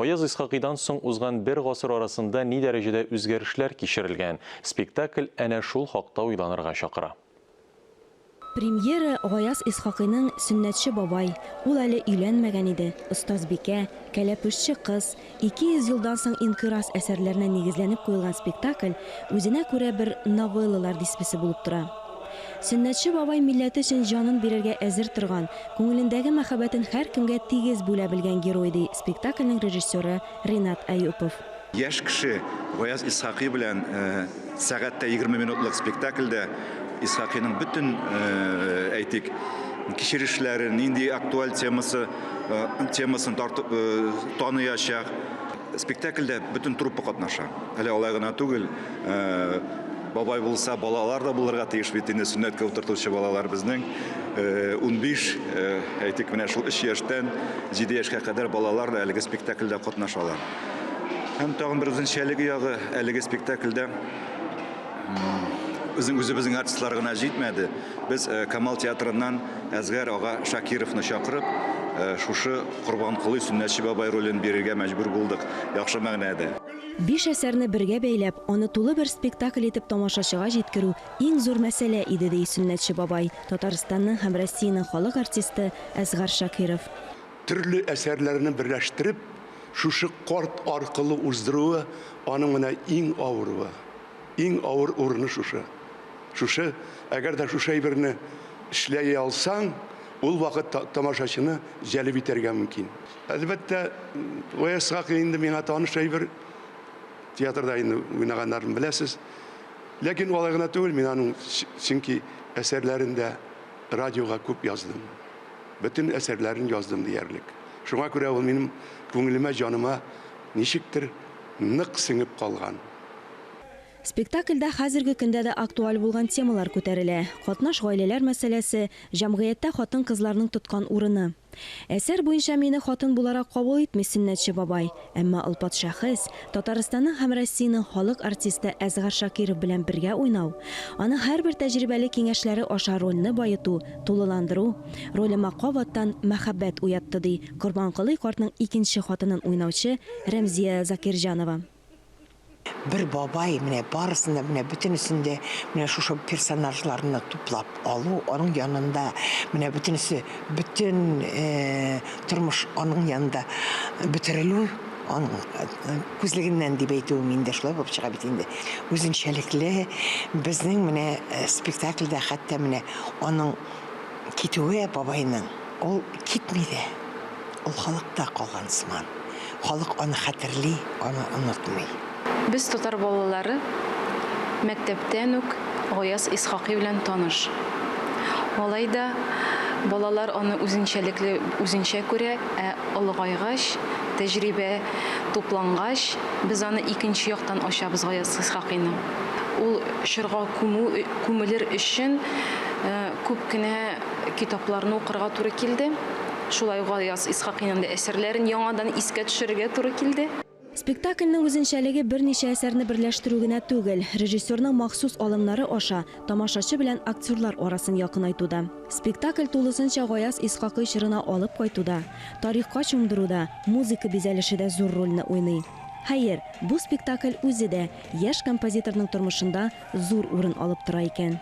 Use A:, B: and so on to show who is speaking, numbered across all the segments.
A: Гаяз Исхакыйдан соң узган бер гасыр арасында ни дәрәҗәдә үзгәрешләр кичерелгән, спектакль әнә шул хакта уйланырга чакыра.
B: Премьера Гаяз Исхакыйның Сөннәтче бабай, ул әле өйләнмәгән иде, Остазбикә, Кәләпүшче кыз, 200 елдан соң инкыйраз әсәрләренә нигезләнеп куелган спектакль үзенә күрә бер новеллалар дисбесе булып тора. Сөннәтче бабай милләте өчен җанын бирергә әзер торган, күңелендәге мәхәббәтен һәркемгә тигез бүлә белгән герой, ди спектакльнең режиссеры Ринат Әюпов.
C: Яшь кеше Гаяз Исхакый белән сәгать тә 20 минутлык спектакльдә Исхакыйның бөтен, әйтик, кичерешләре, нинди актуаль темасы, темасын тартып таныячак. Спектакльдә бөтен труппа катнаша. Әле алай гына түгел, бабай булса, балалар да булырга тиеш бит инде, сөннәткә утыртучы балалар безнең 15, әйтик, менә шул 3 яшьтән 7 яшькә кадәр балалар да әлеге спектакльдә катнашалар. Һәм тагын бер үзенчәлеге ягы, әлеге спектакльдә безнең үзебезнең артистлар гына җитмәде. Без э, Камал театрыннан Әзгәр ага Шакировны чакырып, э, шушы Корбанколый Сөннәтче бабай ролен бирергә мәҗбүр булдык. Яхшы мәгънәдә.
B: Биш әсәрне бергә бәйләп, аны тулы бер спектакль итеп тамашачыга җиткерү иң зур мәсьәлә иде, ди Сөннәтче бабай, Татарстанның һәм Россиянең халык артисты Әсгар Шакиров.
D: Төрле әсәрләрне берләштереп, шушы карт аркылы уздыруы аның менә иң авыруы, иң авыр урыны шушы. Шушы, әгәр дә шушы әйберне эшләй алсаң, ул вакыт тамашачыны җәлеп итәргә мөмкин. Әлбәттә, Гаяз Исхакый инде миңа таныш әйбер, театрда инде уйнаганнарын беләсез. Ләкин алай гына түгел, мин аның чөнки әсәрләрен дә радиога күп яздым. Бөтен әсәрләрен яздым диярлек. Шуңа күрә ул минем күңелемә, җаныма ничектер нык сеңеп калган.
B: Спектакльдә хәзерге көндә дә актуаль булган темалар күтәрелә, катнаш гаиләләр мәсьәләсе, җәмгыятьтә хатын-кызларның тоткан урыны. Әсәр буенча мине хатын буларак кабул итми Сөннәтче бабай, әмма олпат шәхес, Татарстанның һәм Россиянең халык артисты Әсгар Шакиров белән бергә уйнау, аның һәрбер тәҗрибәле киңәшләре аша рольне баету, тулыландыру, ролемә кабаттан мәхәббәт уятты, ди Корбанколый картның икенче хатынын уйнаучы Рәмзия Закирҗанова.
E: Бер бабай менә барысын да, менә бөтенесен дә, менә шушы персонажларны туплап алу, аның янында менә бөтенесе, бөтен тормыш аның янында бөтерелү, аның күзлегеннән дип әйтүем инде шулай булып чыга бит инде. Үзенчәлекле безнең менә спектакльдә хәтта менә аның китүе бабайның, ул китми дә, ул халыкта калган сыман. Халык аны хәтерли, аны онытмый.
F: Без, татар балалары, мәктәптән үк Гаяз Исхакый белән таныш. Алай да балалар аны үзенчәлекле үзенчә күрә, ә олыгайгач, тәҗрибә туплангач, без аны икенче яктан ачабыз Гаяз Исхакыйны. Ул чорга күмү, күмелер өчен күп кенә китапларны укырга туры килде. Шулай ук Гаяз Исхакыйның да әсәрләрен яңадан искә төшерергә туры килде.
B: Спектакльнең үзенчәлеге берничә әсәрне берләштерү генә түгел, режиссерның махсус алымнары аша тамашачы белән актерлар арасын якынайту да. Спектакль тулысынча Гаяз Исхакый чорына алып кайтуда, тарихка чумдыруда музыка бизәлеше дә зур рольне уйный. Хәер, бу спектакль үзе дә яшь композиторның тормышында зур урын алып тора икән.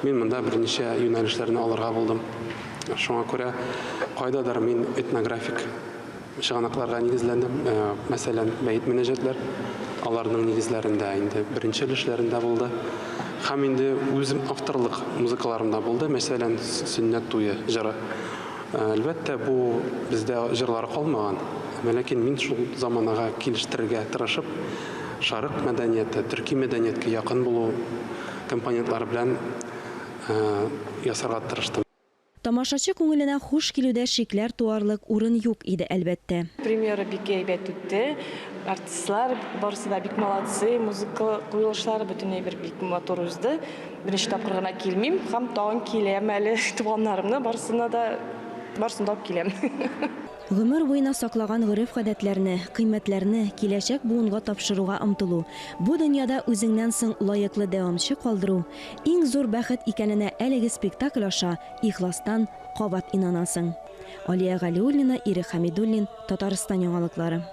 G: Мин монда берничә юнәлешләрне алырга булдым. Шуңа күрә кайдадыр мин этнографик чыганакларга нигезләндем. Мәсәлән, бәет-мөнәҗәтләр, аларның нигезләрендә инде беренче өлешләрендә булды. Һәм инде үзем авторлык музыкаларымда булды, мәсәлән, Сөннәт туе җыры. Әлбәттә, бу бездә җырлар калмаган, әмма ләкин мин шул заманага килештерергә тырышып, шәрык мәдәнияте, төрки мәдәнияткә якын булу компонентлары белән ясарга тырыштым.
B: Тамашачы күңеленә хуш килүдә шикләр туарлык урын юк иде, әлбәттә.
H: Премьера бик әйбәт үтте. Артистлар барысы да бик молодцы, музыка куелышлары, бөтен әйбер бик матур узды. Беренче тапкыр гына килмим һәм тагын киләм әле туганнарымны барысына да, барысын да алып киләм.
B: Гомер буена саклаган гореф-гадәтләрне, кыйммәтләрне киләчәк буынга тапшыруга омтылу, бу дөньяда үзеңнән соң лаеклы дәвамчы калдыру, иң зур бәхет икәненә әлеге спектакль аша ихластан кабат инанасың. Алия Галиуллина, Ирек Хәмидуллин, Татарстан яңалыклары.